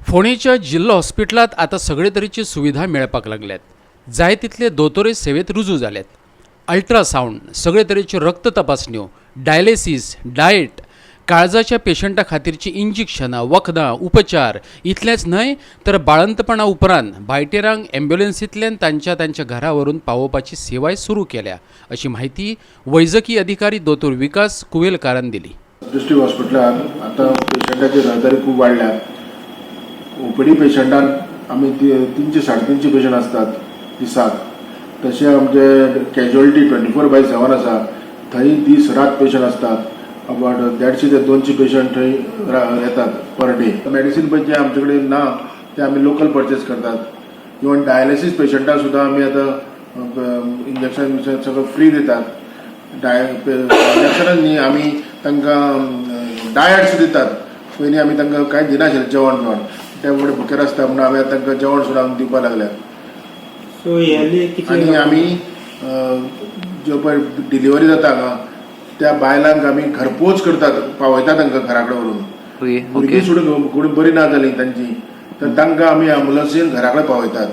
फोंडेच्या जिल्लो हॉस्पिटलांत आतां सगळे तरेची सुविधा मेळपाक लागल्यात. जाय तितले दोतोरय सेवेंत रुजू जाल्यात. अल्ट्रासावंड, सगळे तरेच्यो रक्त तपासण्यो, डायलेसीस, डायट, काळजाच्या पेशंटा खातीरचीं इंजेक्शनां, वखदां, उपचार, इतलेंच न्हय तर बाळंतपणा उपरांत बाळंटेरांक ॲम्ब्युलन्सींतल्यान तांच्या तांच्या घरा व्हरून पावोवपाची सेवाय सुरू केल्या, अशी म्हायती वैजकी अधिकारी दोतोर विकास कुवेलकारान दिली. डिस्ट्रिक्ट हॉस्पिटलान आतां पेशंटाची रहदारी खूब वाडल्या. ओपीडी पेशंटान आमी 300 350 पेशंट आसतात दिसाक. तशें आमचे कॅज्युअलिटी 24/7 आसा. थंय दीस रात पेशंट आसतात. अबाउट 150 ते 200 पेशंट थंय येतात पर डे. मेडिसीन पळय, जें आमचे कडेन ना तें आमी लोकल परचेस करतात. इवन डायलिसीस पेशंटाक सुद्दां आमी आतां इंजेक्शन बिंजेक्शन सगळं फ्री दितात. इंजेक्शनच न्ही, आमी तांकां डायट सुद्दां दितात. पयलीं आमी तांकां कांय दिनाशिल्लें जेवण बिवण. ते फुडें भुकेर आसता म्हणून आमी आतां तांकां जेवण सुद्दां आमी दिवपाक लागल्या. सो इयरली कितले? आनी आमी ज्यो पळय डिलिव्हरी जाता हांगा, त्या बायलांक आमी घरपोच करतात, पावयतात तांकां घरा कडेन व्हरून. भुरगीं सुद्दां कोणी बरी ना जाली तांची तर तांकां आमी एम्बुलन्सीन घरा कडेन पावयतात.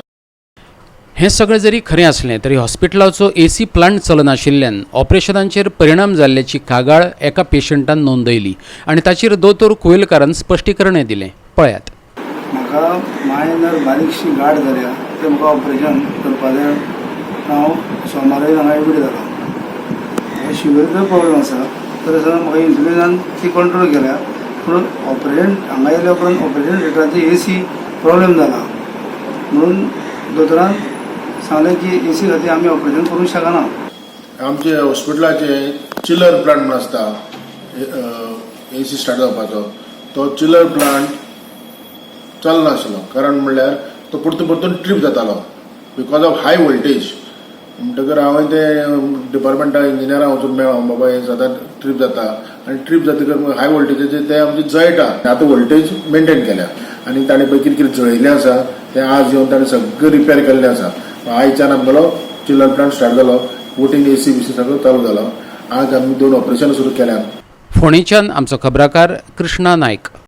हें सगळें जरी खरें आसलें तरी हॉस्पिटलाचो एसी प्लांट चलनाशिल्ल्यान ऑपरेशनांचेर परिणाम जाल्ल्याची कागाळ एका पेशंटान नोंदयली आनी ताचेर दोतोर कुवेलकारान स्पश्टीकरणय दिलें. पळयात. म्हाका मायनर बारीकशी गांठ जाल्या. तें म्हाका ऑपरेशन करपा जाय. हांव सोमारा हांगा एडमीट जाला. म्हाका शुगरीचो प्रॉब्लेम आसा, तर आसतना म्हाका इन्सुलिनान ती कंट्रोल केल्या. पूण ऑपरेशन हांगा येयल्या उपरांत ऑपरेशन थिएटराची ए सी प्रॉब्लेम जाला म्हणून दोतोरान सांगलें की ए सी खातीर आमी ऑपरेशन करूंक शकना. आमचे हॉस्पिटलाचे चिलर प्लांट म्हूण आसता, एसी स्टार्ट जावपाचो. तो चिलर प्लांट चलनासलो, कारण म्हणल्यार तो परतून परतून ट्रीप जातालो because of high voltage. म्हणटकर हांवें ते डिपार्टमेंटा इंजिनियरां वचून मेळ्ळो, बाबा हें सदांच ट्रीप जाता आनी ट्रीप जातकर हाय वोल्टेजीचेर ते आमचे जळटा. आतां वोल्टेज मेंटेन केल्या आनी ताणें पळय कितें कितें जळयल्लें आसा तें आज येवन ताणें सगळें रिपेर केल्लें आसा. आयच्यान आमगेलो चिलर प्लांट स्टार्ट जालो. वोटींग एसी बिसी सगळो चालू जालो. आज आमी दोन ऑपरेशन सुरू केल्यात. फोंडेच्यान आमचो खबराकार कृष्णा नायक.